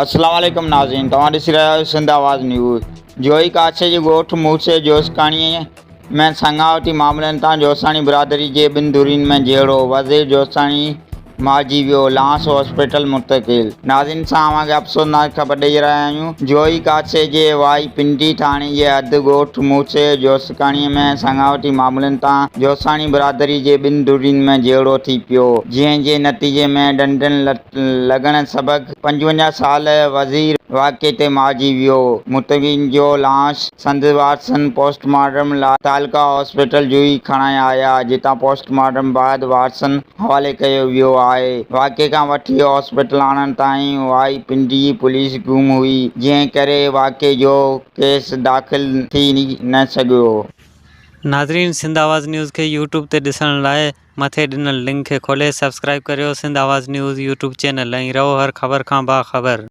السلام عليڪم ناظرين توهان ڏسي رهيا آهيو سنڌ آواز نيوز جوئي ڪاڇي جي ڳوٺ موسي جوسڪاڻي ۾ سڱاوتي معاملن تان جوساڻي برادري جي ٻن ڌرين ۾ جهيڙو وزير جوساڻي مارجي ويو لانس هاسپيٽل منتقل ناظرين سان اوهان کي افسوسناڪ خبر ڏئي رهيا آهيون جوئي ڪاڇي جي وائي پنڊي ٿاڻي جي حد ڳوٺ موسي جوسڪاڻي ۾ سڱاوتي معاملن تان جوساڻي برادري جي ٻن ڌرين ۾ جهيڙو ٿي پيو جنهن جي نتيجي ۾ ڏنڊن لڳڻ سبب 55 ساله وزير واقعي تي مارجي ويو. متوين جو لاش سندس وارثن پوسٽ مارٽم لاء تعلقه هاسپيٽل جوهي کڻائي آيا، جتان پوسٽ مارٽم بعد وارثن حوالي ڪيو ويو آهي. واقعي کان وٺي هاسپيٽل آڻڻ تائين وائي پنڊي پوليس گم هئي، جنهن ڪري واقعي جو ڪيس داخل ٿي نه سگهيو. ناظرين سنڌ آواز نيوز کي يوٽيوب تي ڏسڻ لاء مٿي ڏنل لنڪ کي کولي سبسڪرائيب ڪريو Sindh Awaz news YouTube channel ۽ رهو هر خبر کان باخبر.